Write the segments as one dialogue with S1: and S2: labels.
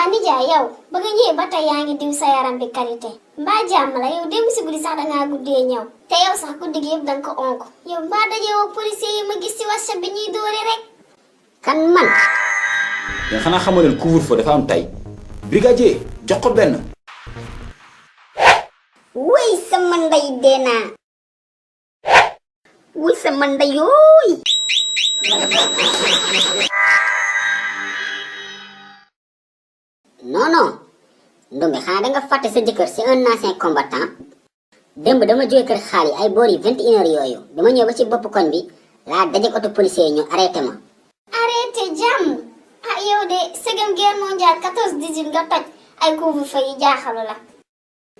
S1: waa nijaay yow ba nga ñëwee ba tey yaa ngi diw sa yaram bi qualité mbaa jàmm la yow démb si guddi sax dangaa guddee ñëw te yow sax guddi gi yëpp danga ko onk yow mbaa dajee woo policier yi ma gis si WhatsApp bi ñuy dóore rek.
S2: kan man.
S3: mais xanaa xamoo leen couvre-feu dafa am tey brigadier jox ko benn.
S2: wuy sama ndey dee naa. wuy sama ndey yooy. non Ndombe xanaa danga fàtte sa jëkkër c'est un ancien combattant. démb dama jóge kër xaal yi ay boor yi 21h yooyu dama ñëw ba ci bopp koñ bi laa dajeek oto policier yi ñu arrêté ma.
S1: arrêté jàmm ah yow de segam guerre mondiale 14-18 nga toj ay couvre-feu yi jaaxalu la.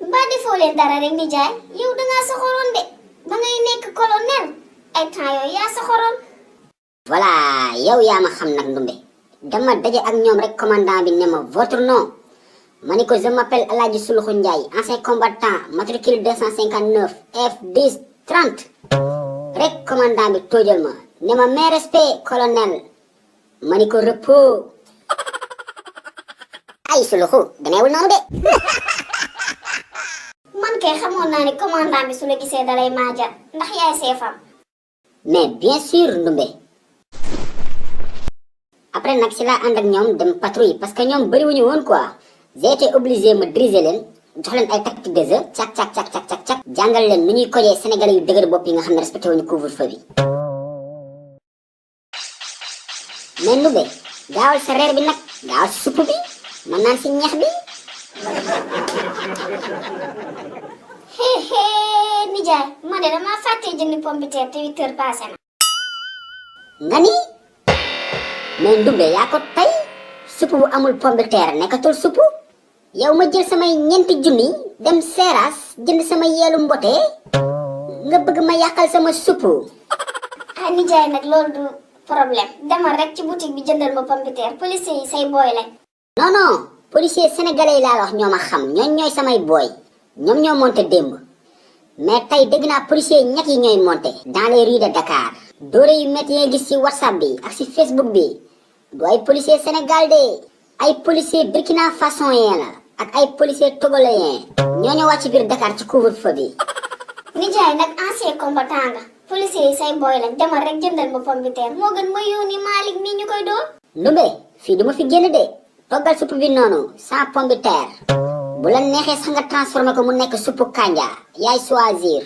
S1: mbaa defoo leen dara rek nijaay yow dangaa soxoroon de ba ngay nekk colonel ay temps yooyu yaa soxoroon.
S2: voilà yow yaa ma xam nag Ndombe dama daje ak ñoom rek commandant bi ne ma votre nom ma ni ko je m'appelle Aladji Suluxu Ndiaye ancien combattant matricule 259 F10 30 rek commandant bi tóojal ma ne ma mes respect colonel ma ni ko repos ay Suluxu demeewul noonu de.
S1: man kay xamoon naa ni commandant bi su la gisee dalay maajar ndax yaay seefam.
S2: mais bien sûr Ndombe. après nag si laa ànd ak ñoom dem patrouille parce que ñoom bëriwuñu woon quoi j'ai été obligé ma diriger leen jox leen ay tactique de jeu cak jàngal leen nu ñuy kojee sénégalais yu dëgër bopp yi nga xam ne respecté wuñu couvre-feu bi. mais Ndombe gaawal sa reer bi nag gaawal si supp bi mën naan si ñax bi.
S1: nijaay man de damaa fàttee jëndi pomme de terre te 8h passé na.
S2: nga ni. mais Ndombe yaa ko tey supp bu amul pomme de terre nekkatul supp yow ma jël samay ñeenti junni dem seeraas jënd sama yeelu mbote nga bëgg ma yàqal sama supp.
S1: ah nijaay nag loolu du problème demal rek ci boutique bi jëndal ma pomme de terre policier yi say booy lañ.
S2: non policier sénégalais yi laa wax ñoo ma xam ñooy samay booy ñoom ñoo monté démb mais tey dégg naa policier ñett yi ñooy monté dans les rues de Dakar. doore yu métti yi gis ci WhatsApp bi ak ci Facebook bi du ay policier Sénégal de ay policier Burkina Faso yee la ak ay policier togolais ñoo ñëwaat ci biir Dakar ci couvre-feu bi.
S1: nijaay nag ancien combattant nga policier yi say booy lañ demal rek jëndal ma pomme de terre moo gën ma yónni Malick nii ñu koy dóor.
S2: Ndombe fii du ma fi génn de toggal supp bi noonu sans pomme de terre bu la neexee sax nga transformé ko mu nekk suppu kanja yaay choisir.